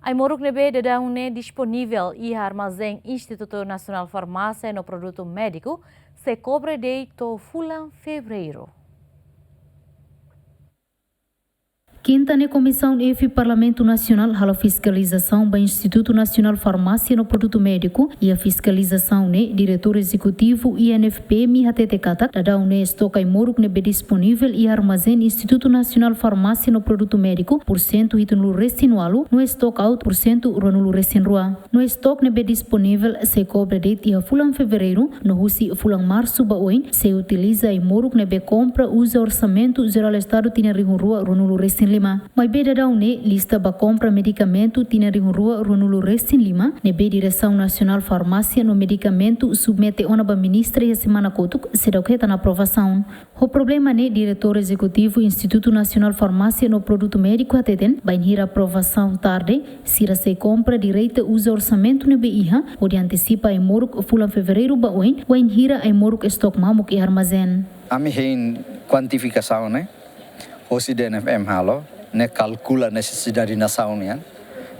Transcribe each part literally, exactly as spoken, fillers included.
Ai-moruk ne'ebé daudaun ne'e disponivel iha armazén Institutu Nasionál Farmásia no Produtu Médiku sei kobre de'it to'o fulan Fevereiru. Kinta ne'e Komisaun F Parlamentu Nasionál halo fiskalizasaun ba Institutu Nasionál Farmásia no Produtu Médiku, iha fiskalizasaun ne'e Diretór Ezekutivu I N F P M hatete katak daudaun ne'e estok ai-moruk ne'ebé disponivel iha armazén Institutu Nasionál Farmásia no Produtu Médiku pursentu hitunulu resin ualu no stock out pursentu ruanulu resin rua. No estok ne'ebé disponivel sei kobre de'it iha fulan Fevereiru, no husi fulan Marsu ba oin sei utiliza ai-moruk ne'ebé kompra uza Orsamentu Jerál Estadu tinan rihun rua ruanulu resin lima. Maibé daudaun ne'e lista ba kompra medikamentu tinan rihun rua ruanulu resin lima ne'ebé Diresaun Nasionál Farmásia no Medikamentu submete ona ba ministra iha semana kotuk seidauk hetan aprovasaun. Ho problema ne'e Diretór Ezekutivu Institutu Nasionál Farmásia no Produtu Médiku hateten, bainhira aprovasaun tarde, sira sei kompra direta uza orsamentu ne'ebé iha, hodi antesipa ai-moruk fulan Fevereiru ba oin, wainhira ai-moruk estok mamuk iha armazén. Ami hein kuantifikasaun ne'e, hosi D N F M halo, ne'e kalkula nesesidade nasaun nian.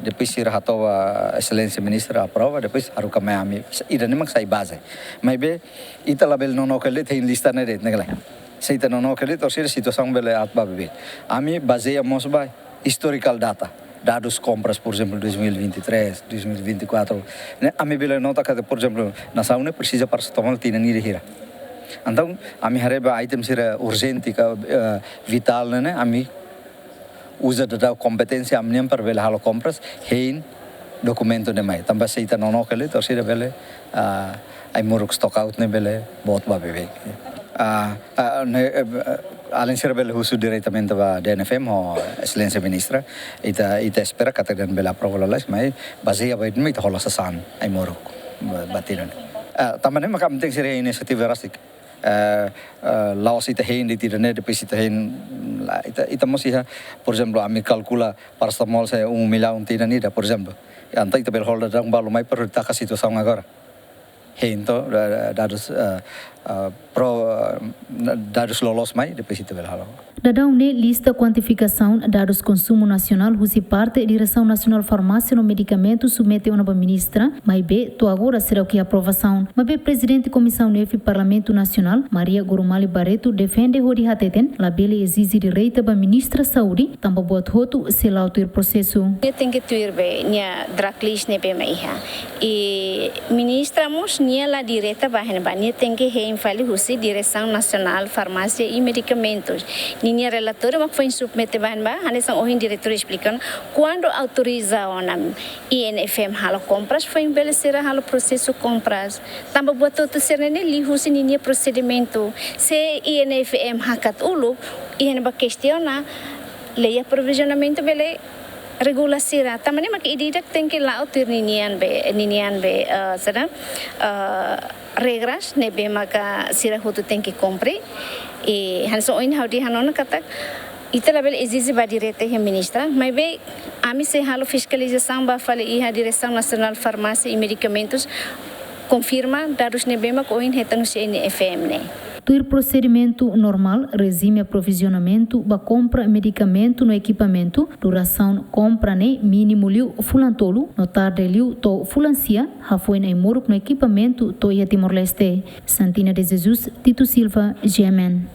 Depois sira hato'o ba Exelénsia Ministra aprova, depois haruka mai ami. Ida-ne'e mak sai baze. Maibé, ita labele nonook hela de'it hein lista ne'e de'it, ne'e ka lae. Se ita nonook hela de'it, orsida situasaun bele aat ba beibeik. Ami bazeia mós ba historical data. Dadus kompras, por ezemplu, dois mil e vinte e três, dois mil e vinte e quatro. Ne'e, ami bele nota katak, por ezemplu, nasaun ne'e presiza parasetamol tinan ida hira. Entaun, ami haree ba item sira urjente ka, eh, vitál ne'e, ne'e, ami uza daudaun kompeténsia ami-nian para bele halo kompras, hein dokumentu ne'e mai. Tanba se ita nonook hela de'it, orsida bele, ah, ai-moruk stock out ne'e bele boot ba beibeik. Ah, ah, ne'e, eh, alin sira bele husu diretamente ba D N F M ho Exelénsia Ministra, ita, ita espera katak dehan bele aprova lalais, maibé bazeia ba ida-ne'e mak ita hola sasán ai-moruk ba, ba tinan. Ah, tanba ne'e maka ami tenke sira inisiativa rasik. Eh, eh, la'ós ita hein de'it ida-ne'e, depois ita hein, la, ita, ita mós iha, por ezemplu, ami kalkula parasetamol se um milhão tinan ida, por ezemplu. Entaun ita bele hola daudaun balu mai para taka situasaun agora. Hein to'o, da-, da-, dadus, eh, eh, pro, eh, dadus loloos mai, depois ita bele halo. Daudaun ne'e lista kuantifikasaun dadus konsumu nasionál husi parte Diresaun Nasionál Farmásia no Medikamentu submete ona ba ministra, maibé to'o agora seidauk iha aprovasaun. Maibé Prezidente Komisaun F Parlamentu Nasionál, Maria Gorumali Barreto, defende hodi hateten, labele ezije direta ba Ministra Saúde, tanba buat hotu sei la'o tuir prosesu. Nia tenke tuir be nia drug list ne'ebé mak iha. I ministra mós nia la direta ba ne'ebá, nia tenke hein fali husi Diresaun Nasionál Farmásia i Medikamentus. Ninia relatóriu mak foin submete ba ne'ebá, hanesan ohin diretór esplika ona, kuandu autoriza ona I N F M halo kompras, foin bele sira halo prosesu kompras. Tanba buat hotu sira-ne'e liuhusi ninia prosedimentu. Se I N F M hakat uluk, I N F M kestiona, lei aprovizionamentu bele regula sira. Tanba ne'e mak ida-idak tenke la'o tuir ninian be, ninian be, eh, saida, eh, regras ne'ebé maka sira hotu tenke kumpre. I hanesan ohin ha'u dehan ona katak, ita labele ezije ba direta iha ministra, maibé ami sei halo fiskalizasaun ba fali iha Diresaun Nasionál Farmásia i Medikamentus, konfirma dadus ne'ebé mak ohin hetan husi I N F M ne'e. Tuir prosedimentu normál, rejime aprovizionamentu ba kompra medikamentu no ekipamentu, durasaun kompra ne'e mínimu liu fulan tolu, no tarde liu to'o fulan sia, hafoin ai-moruk no ekipamentu to'o iha Timor-Leste. Santina de Jesus, Tito Silva, G M N.